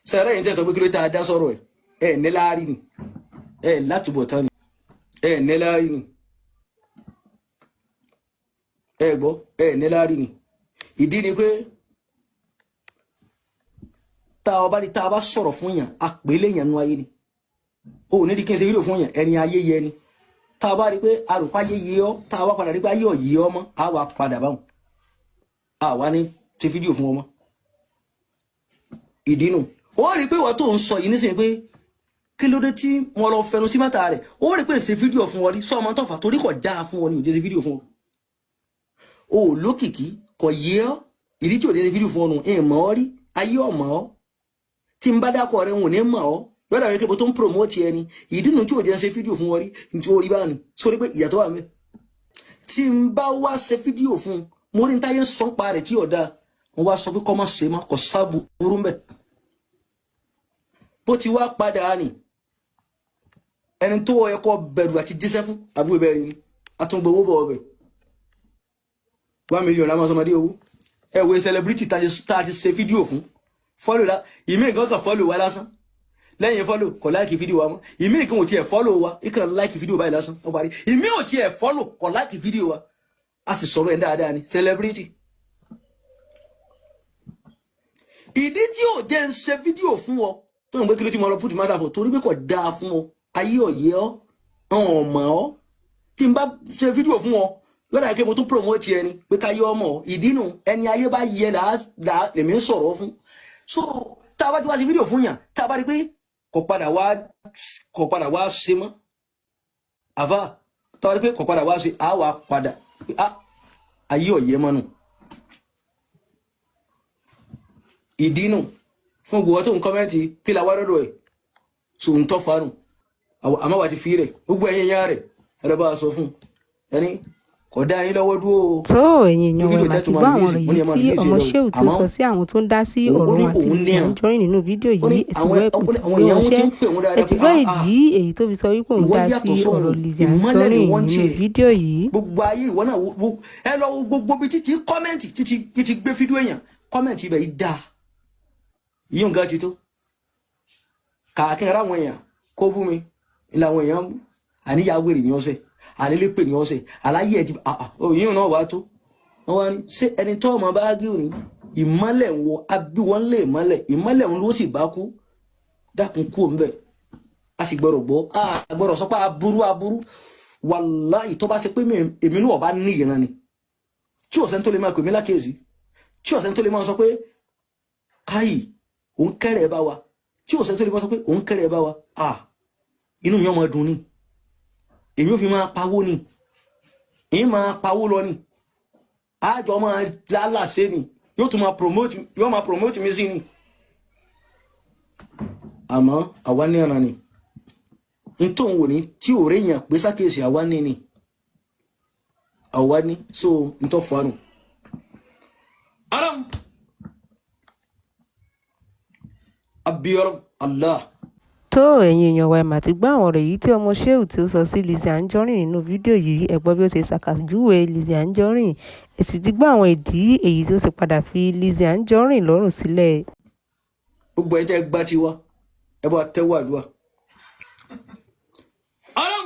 Sẹ́rẹ́ yìí tẹ́ sọ pé kí ló tá a dá sọ̀rọ̀ ẹ̀, ẹ̀ níláárí ni, ẹ̀ látúbọ̀tán ni, ẹ̀ níláárí ni, ẹ̀ gbọ́, ẹ̀ níláárí ni. Ìdí ni pé tá a bá ní tá a bá sọ̀rọ̀ fún yàn, a pè é léyàn nú ayé ni. O ò ní di kí n ṣe fídíò fún yàn, ẹni ayé yẹ ni. Tá a bá rí pé arùpá ayé yẹ ọ́, tá a wá padà rí pé ayé ọ̀ yẹ ọ́ mọ́, a wá padà báwọn, a wá ní ṣe fídíò fún ọ mọ́. Ìdí nù. Ó rí pé ìwọ tó ń sọ yìí nísìnyí pé kí ló dé tí wọn lọ fẹnu sí mẹ́ta rẹ̀, ó rí pé ṣe fídíò fún ọ rí sọ ọmọ tọ́fà torí kò dáa fún ọ ní òjé ṣe fídíò fún ọ. O ò lókìkí, kò yé ọ. Ìdí tí òjé ṣe fídíò fún ọ nù, ẹ̀ mọ́ ọ rí, ayé ọ̀mọ́ ọ. Tí n bá dákọ̀ rẹ̀, wọn ò ní mọ̀ ọ́ yọ̀dà rẹ̀ kébò tó ń promote ẹni. Ìdí nu tí òjé ṣe fídíò fún ọ rí ní orí báyìí sórí pé ìyàtọ̀ wà mẹ́. Tí n bá wá ṣe fídíò fún mo rí n táyé ń sọ pa rẹ̀ tí ò dáa, wọ́n wá sọ pé kọ́ mọ́ ṣe mọ́, kò sábúrú mbẹ́. Bó ti wá padà ní ẹni tó yẹ kó bẹ̀rù àti jíṣẹ́ fún àbúrò bẹ́ẹ̀ ni àtúngbowó bọ̀ ọbẹ̀ 1 million láwọn ọmọdé owó. Ẹ wo celebrity tá a ti ṣe fídíò fún, follow la ìmí nǹkan kan follow wa lásán, lẹ́yìn follow kò like fídíò wa mọ́. Ìmí nǹkan ò tiẹ̀ follow wa, ìkànnì like fídíò báyìí lásán ó parí. Ìmí ò tiẹ̀ follow, kò like fídíò wa, a sì sọ̀rọ̀ ẹ̀ dáadáa ni celebrity. Ìdí tí ò jẹ́ ń ṣe fídíò fún ọ tó ń gbé kí ló ti mọ lọ put matter for, torí pé kò dáa fún ọ, ayé ọ̀yẹ́ ọ, ọ̀hún mọ̀ ọ́. Tí n bá ṣe fídíò fún ọ yọ̀dà kí mo tún promote ẹni pé káyé ọmọ ọ. Ìdí nù, ẹni ayé bá yẹ là á lèmi ń sọ̀rọ̀ fún. So tá a bá ti wá ṣe fídíò fún yàn, tá a bá rí pé kò padà wá, kò padà wá ṣe mọ́, àfà, tá a bá rí pé kò padà wá ṣe, á wà padà pé á ayé ọ̀yẹ́ mọ́nu. Ìdí nù fún gbogbo tó ń kọ́mẹ́ntì kí la wá lọ́dọ̀ ẹ̀ tó ń tọ́ fanu, àmọ́ wà ti fi rẹ̀ gbogbo ẹ̀yìn yá rẹ̀ ẹ̀rọ bá a sọ fún ẹni kò dá yín lọ́wọ́ dúró o. Tó ẹ̀yin èèyàn Fídíò ẹ̀ máa tẹ́ ti tó gbọ́ máa àwọn release, ọ̀rọ̀ wọ́n ní yìí ẹ máa tí release ọmọ ẹ lọ. Shehu tó Àmọ́ sọ sí àwọn tó ń dá sí ó ọ̀rọ̀ ní wọn àti òun ní Lizzy à Anjorin nínú fídíò ó ní yìí. Ẹ ti àwọn gbọ́ ẹ̀pù tó àwọn gbé èèyàn wọn wọn ti ṣẹ́, ń pè wọ́n ẹ dáadáa ti pé gbọ́ ah ah ìdí èyí tó fi sọ wípé òun ìwọ dá sí yàtọ̀ sóhun, ọ̀rọ̀ Lizzy ìmọ́lẹ̀ ni Anjorin wọ́n ń nínú tiẹ̀ fídíò yìí. Gbogbo ayé ìwọ náà ẹ lọ wo gbogbo bí títí kọ́mẹ́ǹtì títí gbé fídíò èèyàn, kọ́mẹ́ǹtì ibẹ̀ yìí dáa, yíò nǹkan ti tó kàákín ara àwọn èèyàn kó bú mi ní làwọn èèyàn ń bú, àníyá wèrè ní ọ̀sẹ̀, àlélépè ní ọ̀sẹ̀, àláyé ẹ̀ ti òyìn náà wàá tó wọ́n wá ní ṣé ẹni tó ọmọ bá gé òní ìmọ́lẹ̀ ń wọ abí wọn lè mọ́lẹ̀, ìmọ́lẹ̀ ń ló sì bá kú, dákun kú òun bẹ́ẹ̀. A sì gbọ́dọ̀ gbọ́, a gbọ́dọ̀ sọ pé aburú aburú. Wàláhì, tó bá ṣe pé èmi náà bá ní ìran ni tí ọ̀sẹ̀ tó lè máa pè mí lákèésí, tí ọ̀sẹ̀ tó lè máa sọ pé káyì òun kẹ́rẹ̀ bá wa, tí ọ̀sẹ̀ tó lè máa sọ pé òun kẹ́rẹ̀ bá wa, à inú mi ọmọ dùn ni, èmi ò fi máa pawó ni, èmi máa pawó lọ ni, àjọ máa lálàsé ni, yóò tún máa promote, yóò máa promote mi sí ni. Àmọ́ àwa ní ọ̀nà ni n tó ń wò ní tí ò rí èèyàn pé sákèsì, àwa ní ni, àwa ní so n tó fanu. Alam abiyọrọ Allah. Tó ẹ̀yin èèyàn wa, ẹ̀ mà ti gbọ́ àwọn ọ̀rọ̀ yìí tí ọmọ Shehu tí ó sọ sí Lizzy Anjorin nínú fídíò yìí. Ẹ gbọ́ bí ó ṣe ṣàkàjúwe Lizzy Anjorin, ẹ sì ti gbọ́ àwọn ìdí èyí tí ó ṣe padà fi Lizzy Anjorin lọ́rùn sílẹ̀. Gbogbo ẹ̀yin tẹ́ gbá tiwa, ẹ bá tẹ́wọ́ àdúrà. Alam.